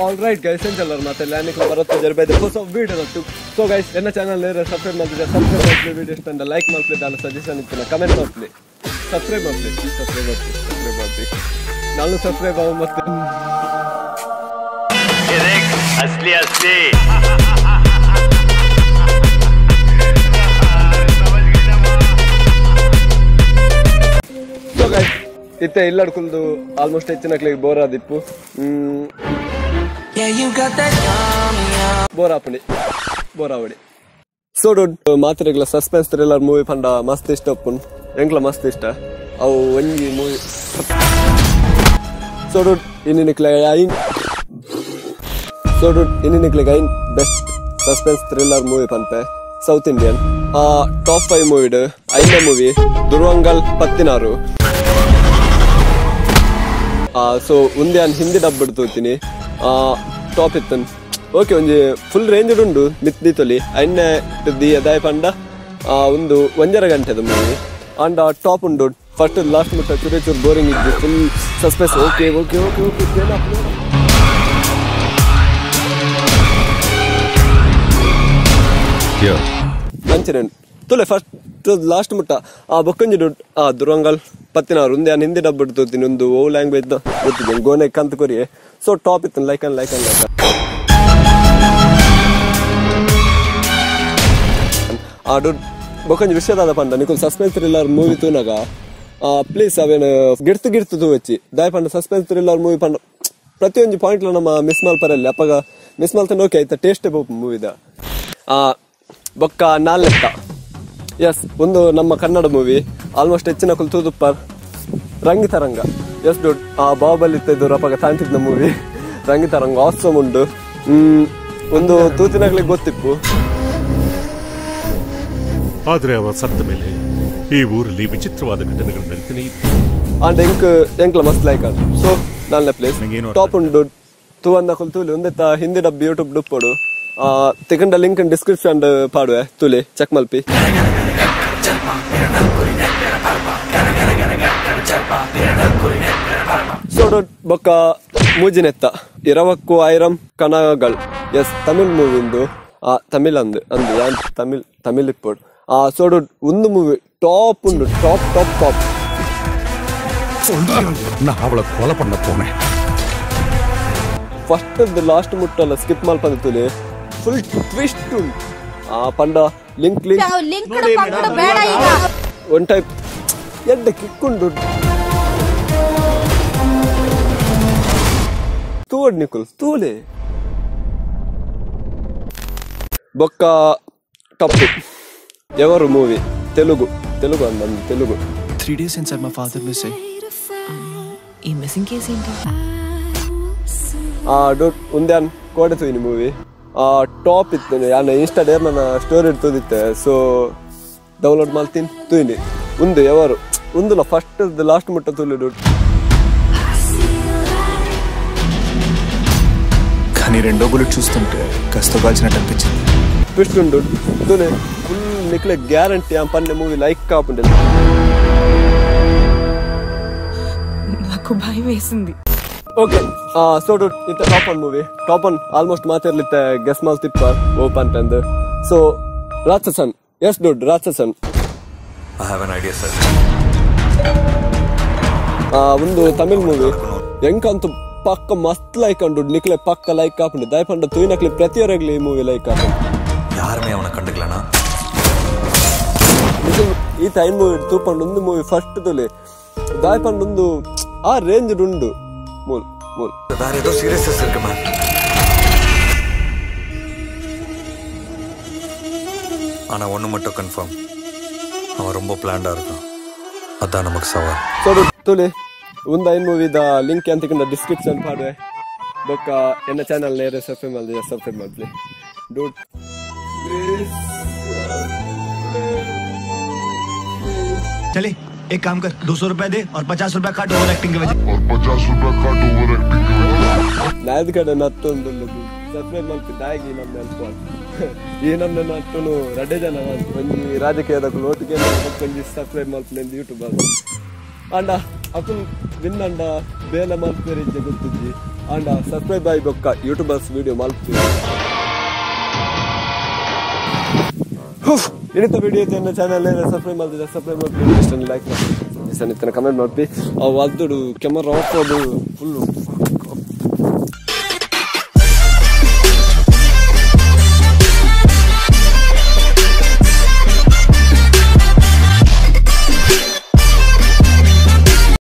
ಆಲ್ right guys, ಎಂಚಲ್ಲರ್ ಮಾತೆ ಲ್ಯಾನಿಕ್ಲ ಬರತ್ತ ಜರ್ಬೈದೆ ಹೊಸ ವಿಡಿಯೋ ನಟ್ಟು. ಸೊ ಗೈಸ್, ಎನ್ನ ಚಾನಲ್ ನೇರ ಸಬ್ಸ್ಕ್ರೈಬ್ ಮಾಡ್ತಿದ್ದೆ, ಸಬ್ಸ್ಕ್ರೈಬ್ ಮಾಡ್ಲಿ, ವಿಡಿಯೋ ಇಷ್ಟ ಲೈಕ್ ಮಾಡ್ಲಿ, ದಾಲ ಸಜೆಷನ್ ಇತ್ತು ಕಮೆಂಟ್ ಮಾಡ್ಲಿ, ಸಬ್ಸ್ಕ್ರೈಬ್ ಮಾಡ್ಲಿ, ಸಬ್ಸ್ಕ್ರೈಬ್ ಮಾಡ್ಲಿ, ಸಬ್ಸ್ಕ್ರೈಬ್ ಮಾಡ್ಲಿ. ನಾನು ಸಬ್ಸ್ಕ್ರೈಬ್ ಆಗ ಮತ್ತೆ ಅಸ್ಲಿ ಅಸ್ಲಿ. ಸೊ ಗೈಸ್, ಇತ್ತೆ ಇಲ್ಲಡ್ಕುಲ್ದು ಆಲ್ಮೋಸ್ಟ್ ಹೆಚ್ಚಿನಕ್ಲಿಗೆ ಬೋರ್ ಆದಿಪ್ಪು. ಬೋರ್ ಆಪುಂಡಿ, ಬೋರ್ ಆವಡಿ. ಸೊ ಡೋಡ್ ಮಾತ್ರೆಗ್ಲ ಸಸ್ಪೆನ್ಸ್ ಥ್ರಿಲ್ಲರ್ ಮೂವಿ ಪಂಡ ಮಸ್ತ್ ಇಷ್ಟ ಉಪ್ಪುನ್, ಎಂಕ್ಲ ಮಸ್ತ್ ಇಷ್ಟ ಅವು ಒಂಜಿ ಮೂವಿ. ಸೊ ಡೋಡ್ ಇನ್ನಿಕ್ಲ ಐನ್, ಸೊ ಡೋಡ್ ಇನ್ನಿಕ್ಲಿಗೆ ಐನ್ ಬೆಸ್ಟ್ ಸಸ್ಪೆನ್ಸ್ ಥ್ರಿಲ್ಲರ್ ಮೂವಿ ಪನ್ಪೆ ಸೌತ್ ಇಂಡಿಯನ್ ಟಾಪ್ 5 ಮೂವಿಡ್ ಐನ ಮೂವಿ ದುರ್ವಂಗಲ್ 16. ಸೊ ಒಂದೇ ಹಿಂದಿ ಡಬ್ ತೋತೀನಿ ಟಾಪ್ ಇತ್ತನ್. ಓಕೆ, ಒಂಜಿ ಫುಲ್ ರೇಂಜ್ ಉಂಡು ಮಿತ್ ದೀತೊಲಿ ಐನೆ the ಅದಾಯ ಪಂಡ ಒಂದು 1.5 ಗಂಟೆದ ಮೂವಿ ಅಂಡ್ ಟಾಪ್ ಉಂಡು. ಫಸ್ಟ್ ಲಾಸ್ಟ್ ಮುಟ್ಟ ಚೂರೇ ಚೂರು ಬೋರಿಂಗ್ ಇದ್ದು, full suspense. Okay okay okay okay ಅಂಚನೆ ತುಲೆ ಫಸ್ಟ್ ಲಾಸ್ಟ್ ಮುಟ್ಟ ಆ ಬೊಕ್ಕಂಜಿ ದುಡ್ಡು ಆ ದುರಂಗಲ್ 16 ಒಂದೇ ಹಿಂದಿ ಡಬ್ ತೋತೀನಿ ಒಂದು ಓ ಲ್ಯಾಂಗ್ವೇಜ್ ಗೊತ್ತಿದೆ ಗೋನೆ ಕಂತ ಕೊರಿಯೆ. ಸೊ ಟಾಪ್ ಇತ್ತು, like and like and like ಆ ದುಡ್ಡು ಬೊಕ್ಕಂಜಿ ವಿಷಯದಾದ ಪಂಡ ನಿಕುಲ್ ಸಸ್ಪೆನ್ಸ್ ಥ್ರಿಲ್ಲರ್ ಮೂವಿ ತೂನಾಗ ಪ್ಲೀಸ್ ಅವೇನು ಗಿಡ್ತು ಗಿಡ್ತು ತೂವಚ್ಚಿ ದಾಯ ಪಂಡ ಸಸ್ಪೆನ್ಸ್ ಥ್ರಿಲ್ಲರ್ ಮೂವಿ ಪಂಡ ಪ್ರತಿಯೊಂದು ಪಾಯಿಂಟ್ ನಮ್ಮ ಮಿಸ್ ಮಲ್ಪರಲ್ಲಿ ಅಪ್ಪಗ ಮಿಸ್ ಮಲ್ತಂಡ ಓಕೆ ಆಯ್ತಾ ಟೇಸ್ಟ್ ಮೂವಿದ. ಬೊಕ್ಕ ನಾಲ್ಲೆತ್ತ ಎಸ್ ಒಂದು ನಮ್ಮ ಕನ್ನಡ ಮೂವಿ ಆಲ್ಮೋಸ್ಟ್ ಹೆಚ್ಚಿನ ಕುಲ್ ತೂದುಪ್ಪರ್ ರಂಗಿತರಂಗ. ಎಸ್ ದುಡ್ಡು ಆ ಬಾಹುಬಲಿ ಇತ್ತಿದ್ದು ಅಪ್ಪಗ ತಾಂಟಿದ್ನ ಮೂವಿ ರಂಗಿತರಂಗ ಆಸಮ್ ಉಂಡು. ಒಂದು ತೂತಿನಾಗ್ಲಿಕ್ಕೆ ಗೊತ್ತಿಪ್ಪು. ಆದ್ರೆ ಅವ ಸತ್ತ ಮೇಲೆ ಈ ಊರಲ್ಲಿ ವಿಚಿತ್ರವಾದ ಘಟನೆಗಳು ನಡೀತಾನೆ ಇತ್ತು. ಅಂಡ್ ಎಂಕ್ ಎಂಕ್ಲ ಮಸ್ತ್ ಲೈಕ್ ಅದು. ಸೊ ನಾಲ್ನೇ ಪ್ಲೇಸ್ ಟಾಪ್ ಉಂಡು ತೂವನ್ನ ಕುಲ್ ತೂಲಿ ಒಂದೆತ್ತ ಹಿಂದಿ ಡಬ್ ಯೂಟ್ಯೂಬ್ ಡುಪ್ಪೋಡು ತಿಕಂಡ ಲಿಂಕ್ ಡಿಸ್ಕ್ರಿಪ್ಷನ್ ಪಾಡುವೆ ತುಲಿ ಚೆಕ್ ಮಲ್ಪಿ. ಸೊ ಬೊಕ್ಕ ಮೂಜಿನೆತ್ತ ಇರವಕ್ಕು ಆಯಿರಂ ಕನಗಲ್ ಎಸ್ ತಮಿಳ್ ಮೂವಿಂದು ತಮಿಳ್ ಅಂದು ಅಂದು ಯಾನ್ ತಮಿಳ್ ತಮಿಳ್ ಇಪ್ಪೋಡು. ಸೊ ಒಂದು ಮೂವಿ ಟಾಪ್ ಉಂಡು, ಟಾಪ್ ಟಾಪ್ ಟಾಪ್. ಅವಳ ಕೊಲೆ ಪಣ್ಣ ಪೋನೆ ಫಸ್ಟ್ ಲಾಸ್ಟ್ ಮುಟ್ಟಲ್ಲ ಸ್ಕಿಪ್ ಮಲ್ಪಂದು ತುಲಿ ಫುಲ್ ಟ್ವಿಸ್ಟ್ ಉಂಟು. ಆ ಪಂಡ ಲಿಂಕ್ ಲಿಂಕ್ ಒನ್ ಟೈಪ್ ಎಡ್ಡೆ ಕಿಕ್ ಉಂಡು. ತೋಡ್ ನಿಕುಲ್ ತೂಲೆ ಬೊಕ್ಕ ಟಪ್ಪು ಎವರು ಮೂವಿ ತೆಲುಗು ತೆಲುಗು ಅಂದ Telugu. 3 days since my father missing. ಈ ಮಿಸ್ಸಿಂಗ್ ಕೇಸ್ ఏంటి? ಡೋಟ್ ಒಂದೇ ಕೋಡೆ ತೂಯಿನಿ ಮೂವಿ ಟಾಪ್ ಇತ್ತು. ಯಾನ ಇನ್ಸ್ಟಾ ಡೇರ್ ನನ್ನ ಸ್ಟೋರಿ ಇರ್ತದಿತ್ತೆ. ಸೊ ಡೌನ್ಲೋಡ್ ಮಾಡ್ತೀನಿ ತೂಯಿನಿ ಒಂದು ಎವರು ಒಂದುಲ ಫಸ್ಟ್ ಲಾಸ್ಟ್ ಮುಟ್ಟ ತೂಲಿ ಡೋಟ್. కానీ రెండో బుల్లెట్ చూస్తుంటే కస్తో కాల్చినట్టు అనిపించింది. ట్విస్ట్ ఉండు తూలే ఫుల్ నిక్లే గ్యారంటీ ఆ పన్నే మూవీ లైక్ కాపుండే. నాకు భయం వేసింది. ఓకే సో ಇತ್ತ top one movie top one almost ಮಾತಿರ್ಲಿತ್ತೆ guess ಮಲ್ತಿಪ್ಪ open ಪೆಂದು. So Ratsasan S dude Ratsasan I have an idea sir. ಒಂದು ತಮಿಳ್ ಮೂವಿ ಎಂಕಂತೂ ಪಕ್ಕ ಮಸ್ತ್ ಲೈಕ್ ಉಂಡು ನಿಕ್ಲೆ ಪಕ್ಕ ಲೈಕ್ ಆಪುಂಡು ದಯಪಂಡ ತೂಯಿನಕ್ಲೆ ಪ್ರತಿಯೊರಗ್ಲಿ ಈ ಮೂವಿ ಲೈಕ್ ಆಪುಂಡು. ಯಾರೇ ಅವನ ಕಂಡುಗಳಣ ಈ ಟೈಮ್ ಮೂವಿ ತೂಪಂಡು ಒಂದು ಮೂವಿ ಫಸ್ಟ್ ತುಲಿ ದಾಯಪಂಡು ಒಂದು ಆ ರೇಂಜ್ ಉಂಡು. ಮೂಲ್ ಮೂಲ್ வேற ஏதோ சீரியஸ்னஸ் இருக்கு மேம். ஆனா ஒண்ணு மட்டும் கன்ஃபார்ம், அவன் ரொம்ப பிளான்டா இருக்கான். அதான் நமக்கு சவால். ಸೊ ತುಲಿ ಒಂದು ಐನ್ ಮೂವಿದ ಲಿಂಕ್ ಅಂತ ಡಿಸ್ಕ್ರಿಪ್ಷನ್ ಪಾಡುವೆ. ಬೊಕ್ಕ ಎನ್ನ ಚಾನಲ್ ನೇರ ಸಬ್ಸ್ಕ್ರೈಬ್ ಮಾಡಿದೆ ಸಬ್ಸ್ಕ್ರೈಬ್ ಮಾಡಲಿ ಡೂಟ್ ಪ್ಲೀಸ್. चले एक काम कर, 200 रुपए दे और 50 रुपए काट ओवर एक्टिंग के वजह और 50 रुपए काट ओवर एक्टिंग के वजह. ನಾಯ್ದ ಕಡೆ ನತ್ತೊಂದು ಸಬ್ಸ್ಕ್ರೈಬ್ ಮಾಡ್ತಿ ದಾಯಿಗೆ ನಮ್ಮ ಅನ್ಸ್ಕೊಂಡು ಈ ನಮ್ಮ ನಟ್ಟುನು ರಡ್ಡೆ ಜನ ಒಂಜಿ ರಾಜಕೀಯದ ಓಟಿಗೆ ಒಂಜಿ ಸಬ್ಸ್ಕ್ರೈಬ್ ಮಾಡ್ತೀನಿ ಯೂಟ್ಯೂಬ್ ಅಂಡ ಅಕುಲ್ ವಿನ್ ಅಂಡ ಬೇಲೆ ಮಲ್ಪೆರೆ ಇಜ್ಜೆ ಗೊತ್ತಿಜ್ಜಿ. ಆಂಡ ಸಬ್ಸ್ಕ್ರೈಬ್ ಆಯಿ ಬೊಕ್ಕ ಯೂಟ್ಯೂಬರ್ಸ್ ವಿಡಿಯೋ ಮಲ್ಪು. ಇನ್ನಿತ ವಿಡಿಯೋ ಎನ್ನ ಚಾನಲ್ ಸಬ್ಸ್ಕ್ರೈಬ್ ಮಾಡ್ತಿದ್ದೆ, ಸಬ್ಸ್ಕ್ರೈಬ್ ಮಾಡ್ತೀನಿ, ಇಷ್ಟನ್ನು ಲೈಕ್ ಮಾಡ್ತೀನಿ, ಇಷ್ಟನ್ನು ಕಮೆಂಟ್ ಮಾಡ್ತಿ. ಅವು ಅದ್ದುಡು ಕ್ಯಾಮರಾ ಆಫ್ ಅದು ಫುಲ್ಲು.